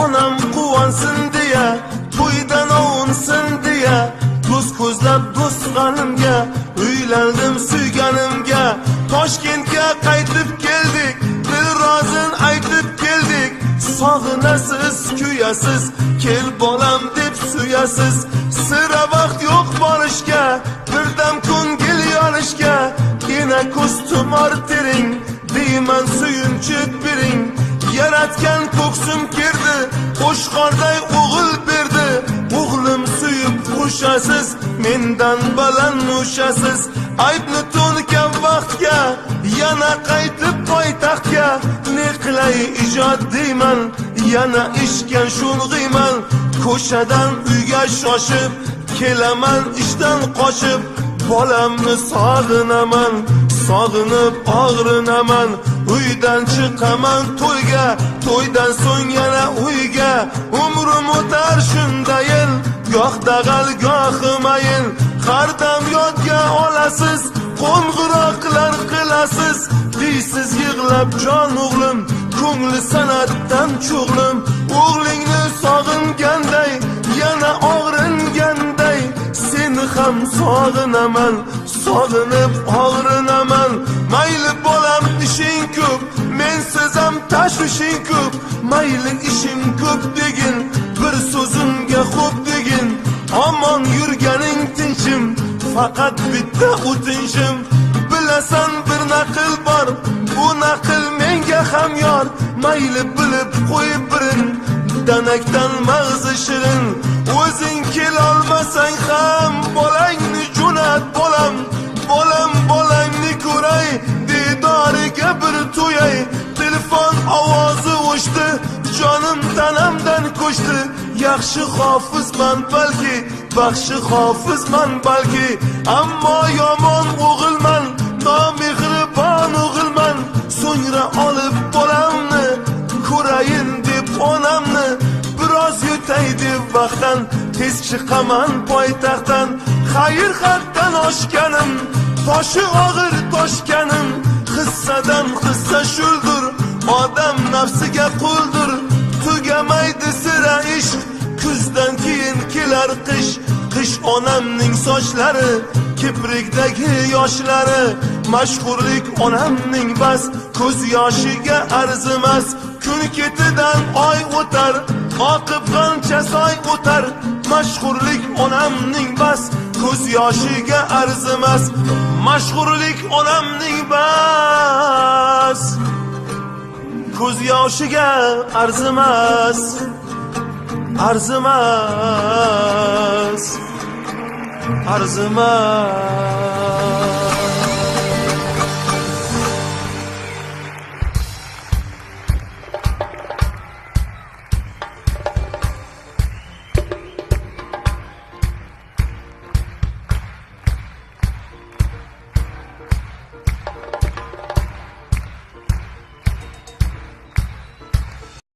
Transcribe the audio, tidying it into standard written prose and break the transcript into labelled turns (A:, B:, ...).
A: Onam quvonsin deya, to'ydan ovunsin deya, do'st ko'zlab do'st g'animga, uylandim suyganimga. Toshkentga qaytib keldik, dil rozin aytib keldik. Sog'inasiz, kuyasiz, kel bolam deb suyasiz. Sira vaqt yo'q borishga, birdam ko'ngil yonishga. Ena ko'z tumor tering, deyman suyunchi bering. Yaratgan ko'ksim kirdi, qo'shqorday o'g'il berdi. O'g'lim suyib qo'shasiz, mendan baland nushasiz. Aybni to'nkan vaqtga, yana qaytib poytaxtga. Ne qilay ijod deyman, yana ishga shung'iyman. Ko'chadan uyga shoshib, kelaman ishdan qochib. Bolamni sog'inaman, sog'inib og'rinaman. Uydan chiqaman to'yga, to'ydan so'ng yana uyga. Umrim o'tar shundayin, goh dag'al goh mayin. Har dam yodga olasiz, qo'ng'iroqlar qilasiz. Deysiz yig'lab jon o'g'lim, ko'ngli san'atdan cho'g'lim. O'g'lingni sog'inganday, yana og'ringanday. Seni ham sog'inaman, sog'inib og'rinaman. Mayli bolam ishing ko'p, mensiz ham tashvishing ko'p. Mayli ishim ko'p degin, bir so'zimga xo'p degin. Omon yurganing tinchim, faqat bitta o'tinchim. Bilasan bir naql bor, bu naql menga ham yor. Mayli bilib qo'y birin, danakdan mag'zi shirin. O'zing kelolmasang ham bolangni jo'nat bolam. Bolam bolangni ko'ray, diydoriga bir to'yay. Telefon ovozi o'chdi, jonim tanamdan ko'chdi. Yaxshi hofizman balki, baxshi hofizman balki. Ammo yomon o'g'ilman, nomehribon o'g'ilman. So'ngra olib bolamni, ko'rayin deb onamni. Biroz yutay deb vaqtdan, tez chiqaman poytaxtdan. Xayr haddan oshganim, toshi og'ir toshganim. Hissadan hissa shuldir, odam nafsiga quldir. Tugamaydi sira ishq, kuzdan keyin kelar qish. Qish onamning sochlari, kiprikdagi yoshlari. Mashhurlik onamning bas, ko'z yoshiga arzimas. Kun ketidan oy o'tar, oqib qancha soy o'tar. Mashhurlik onamning bas, ko'z yoshiga arzimas. Mashhurlik onamning bas, ko'z yoshiga arzimas. Arzimas, arzimas.